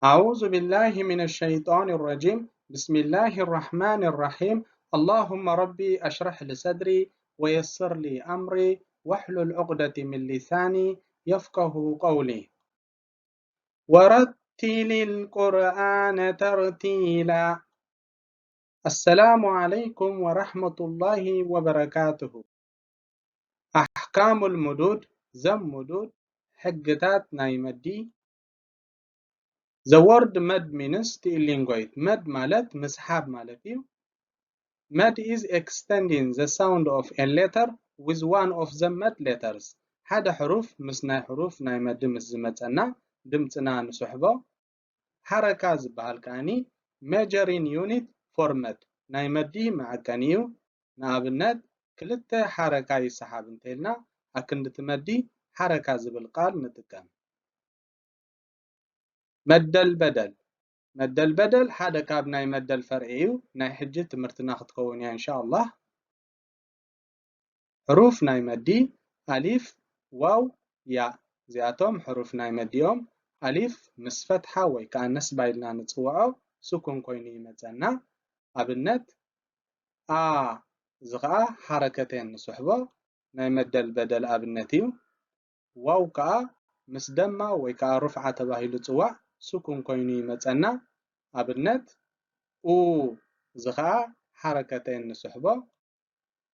أعوذ بالله من الشيطان الرجيم. بسم الله الرحمن الرحيم. اللهم ربي أشرح لي صدري ويسر لي أمري واحلل عقدة من لساني يفقه قولي. ورتل القرآن ترتيلا. السلام عليكم ورحمة الله وبركاته. ኣሕካሙል ሙዱድ፣ ዘም ሙዱድ፣ ሕግታት ናይ መዲ። The word መድ means to elongate። መድ ማለት ምስሓብ ማለት እዩ። መድ is extending the sound of a letter with one of the መድ letters። ሓደ ሕሩፍ ምስ ናይ ሕሩፍ ናይ መዲ ምስ ዝመጸና ድምጽና ንስሕቦ። ሓረካ ዝበሃል ከኣኒ measuring unit for መድ፣ ናይ መዲ መዐቀኒ እዩ። ንኣብነት ክልተ ሓረካ ይሰሓብ እንተኢልና ኣክንዲ እቲ መዲ ሓረካ ዝብል ቃል ንጥቀም። መደል በደል። መደል በደል ሓደ ካብ ናይ መደል ፈርዒ እዩ። ናይ ሕጂ ትምህርትና ክትከውን እያ እንሻ ኣላህ። ሕሩፍ ናይ መዲ ኣሊፍ፣ ዋው፣ ያ። እዚኣቶም ሕሩፍ ናይ መዲ እዮም። ኣሊፍ ምስ ፈትሓ ወይ ከዓ ነስባ ኢልና ንፅውዖ ስኩን ኮይኑ ይመፀና። ኣብነት ኣ፣ እዚ ከዓ ሓረከተን ንስሕቦ ናይ መደል በደል ኣብነት እዩ። ዋው ከዓ ምስ ደማ ወይ ከዓ ሩፍዓ ተባሂሉ ፅዋዕ ስኩን ኮይኑ ይመፀና። ኣብነት ኡ፣ እዚ ከዓ ሓረከተን ንስሕቦ።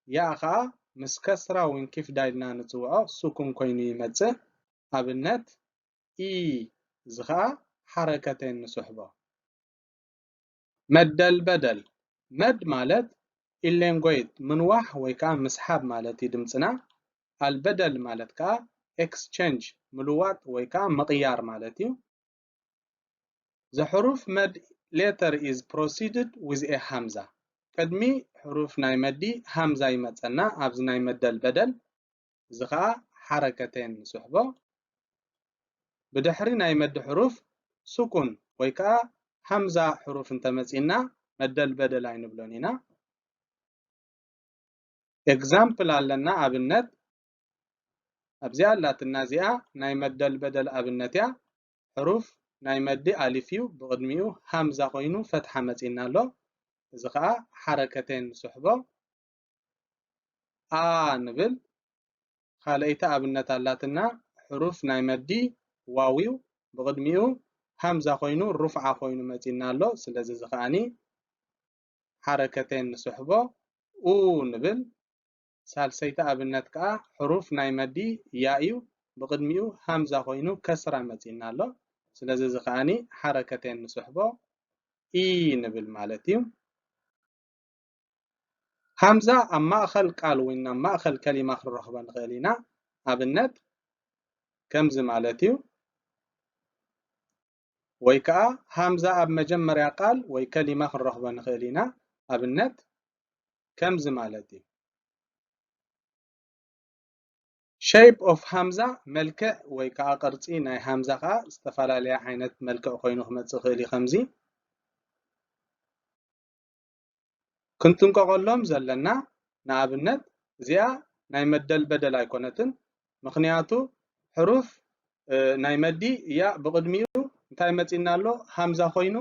ያ ከዓ ምስ ከስራ ወይን ኪፍዳ ኢልና ንፅውዖ ስኩን ኮይኑ ይመፅእ። ኣብነት ኢ፣ እዚ ከዓ ሓረከተን ንስሕቦ። መደል በደል። መድ ማለት ኢሌንጎይት ምንዋሕ ወይ ከዓ ምስሓብ ማለት እዩ ድምፅና። ኣልበደል ማለት ከዓ ኤክስቸንጅ ምልዋጥ ወይ ከዓ ምቕያር ማለት እዩ። The ሕሩፍ መድ letter is preceded with a ሃምዛ። ቅድሚ ሕሩፍ ናይ መዲ ሃምዛ ይመፀና ኣብዚ ናይ መደል በደል። እዚ ከዓ ሓረከተን ንስሕቦ። ብድሕሪ ናይ መዲ ሕሩፍ ስኩን ወይ ከዓ ሃምዛ ሕሩፍ እንተመፂና መደል በደል ኣይንብሎን ኢና። ኤግዛምፕል ኣለና ኣብነት። ኣብዚኣ ኣላትና እዚኣ ናይ መደል በደል ኣብነት እያ። ሕሩፍ ናይ መዲ ኣሊፍ እዩ፣ ብቕድሚኡ ሃምዛ ኮይኑ ፈትሓ መፂና ኣሎ። እዚ ከዓ ሓረከተን ንስሕቦ። ኣ ንብል። ካልኣይቲ ኣብነት ኣላትና። ሕሩፍ ናይ መዲ ዋው እዩ፣ ብቕድሚኡ ሃምዛ ኮይኑ ሩፍዓ ኮይኑ መፂና ኣሎ። ስለዚ እዚ ከዓኒ ሓረከተን ንስሕቦ፣ ኡ ንብል። ሳልሰይቲ ኣብነት ከዓ ሕሩፍ ናይ መዲ ያ እዩ፣ ብቕድሚኡ ሃምዛ ኮይኑ ከስራ መፂና ኣሎ። ስለዚ እዚ ከዓኒ ሓረከተን ንስሕቦ፣ ኢ ንብል ማለት እዩ። ሃምዛ ኣብ ማእኸል ቃል ወይ ናብ ማእኸል ከሊማ ክንረኽቦ ንኽእል ኢና። ኣብነት ከምዚ ማለት እዩ። ወይ ከዓ ሃምዛ ኣብ መጀመርያ ቃል ወይ ከሊማ ክንረኽቦ ንኽእል ኢና። ኣብነት ከምዚ ማለት እዩ። ሼፕ ኦፍ ሃምዛ፣ መልክዕ ወይ ከዓ ቅርፂ ናይ ሃምዛ ከዓ ዝተፈላለየ ዓይነት መልክዕ ኮይኑ ክመፅእ ይኽእል እዩ። ከምዚ ክንጥንቀቐሎም ዘለና፣ ንኣብነት እዚኣ ናይ መደል በደል ኣይኮነትን። ምኽንያቱ ሕሩፍ ናይ መዲ ያ ብቕድሚኡ እንታይ መፂና ኣሎ? ሃምዛ ኮይኑ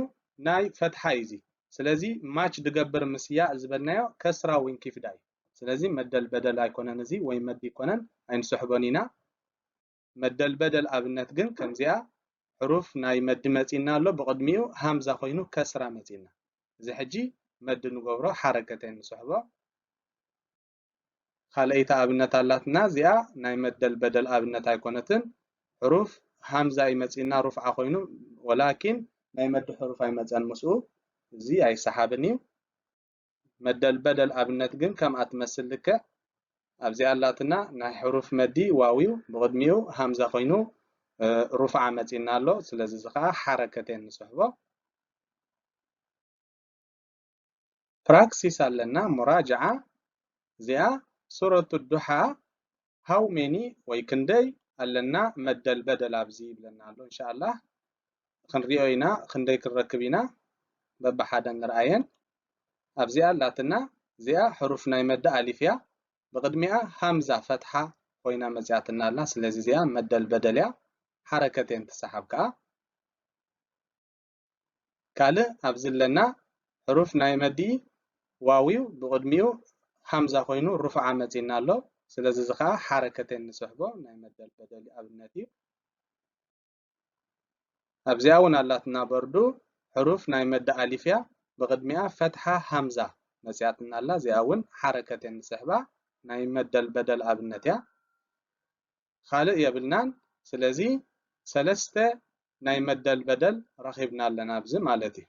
ናይ ፈትሓ እዩ። እዚ ስለዚ ማች ድገብር ምስ ያ ዝበልናዮ ከስራ ወይን ኪፍዳ እዩ። ስለዚ መደል በደል ኣይኮነን እዚ ወይ መዲ ኣይኮነን ኣይንስሕቦን ኢና። መደል በደል ኣብነት ግን ከምዚኣ ሕሩፍ ናይ መዲ መፂና ኣሎ፣ ብቕድሚኡ ሃምዛ ኮይኑ ከስራ መፂና። እዚ ሕጂ መዲ ንገብሮ ሓረከተን ንስሕቦ። ካልኣይቲ ኣብነት ኣላትና እዚኣ ናይ መደል በደል ኣብነት ኣይኮነትን። ሕሩፍ ሃምዛ ይመፂና ሩፍዓ ኮይኑ ወላኪን ናይ መዲ ሕሩፍ ኣይመፀን ምስኡ፣ እዚ ኣይሰሓብን እዩ። መደል በደል ኣብነት ግን ከምኣ ትመስል ልክዕ ኣብዚኣ ኣላትና ናይ ሕሩፍ መዲ ዋው እዩ፣ ብቕድሚኡ ሃምዛ ኮይኑ ሩፍዓ መፂና ኣሎ። ስለዚ እዚ ከዓ ሓረከተን ንስሕቦ። ፕራክሲስ ኣለና፣ ሙራጅዓ። እዚኣ ሱረቱ ዱሓ ሃው ሜኒ ወይ ክንደይ ኣለና መደል በደል ኣብዚ ይብለና ኣሎ። እንሻኣላህ ክንሪኦ ኢና፣ ክንደይ ክንረክብ ኢና በብሓደ ንርኣየን። ኣብዚኣ ኣላትና እዚኣ ሕሩፍ ናይ መዲ ኣሊፍ እያ። ብቕድሚኣ ሃምዛ ፈትሓ ኮይና መፂኣትና ኣላ። ስለዚ እዚኣ መደል በደል እያ። ሓረከተን ትሰሓብ ከዓ። ካልእ ኣብዚ ኣለና ሕሩፍ ናይ መዲ ዋው እዩ። ብቕድሚኡ ሃምዛ ኮይኑ ሩፍዓ መጺና ኣሎ። ስለዚ እዚ ኸዓ ሓረከተን ንስሕቦ ናይ መደል በደል ኣብነት እዩ። ኣብዚኣ እውን ኣላትና በርዱ ሕሩፍ ናይ መዲ ኣሊፍ እያ። ብቕድሚኣ ፈትሓ ሃምዛ መጺኣትና ኣላ። እዚኣ እውን ሓረከተን ንስሕባ ናይ መደል በደል ኣብነት እያ። ካልእ የብልናን። ስለዚ ሰለስተ ናይ መደል በደል ረኺብና ኣለና ኣብዚ ማለት እዩ።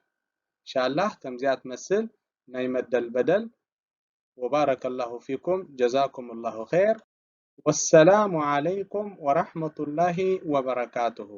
ኢንሻላህ ከምዚኣ ትመስል ናይ መደል በደል። وبارك الله فيكم، جزاكم الله خير. والسلام عليكم ورحمة الله وبركاته.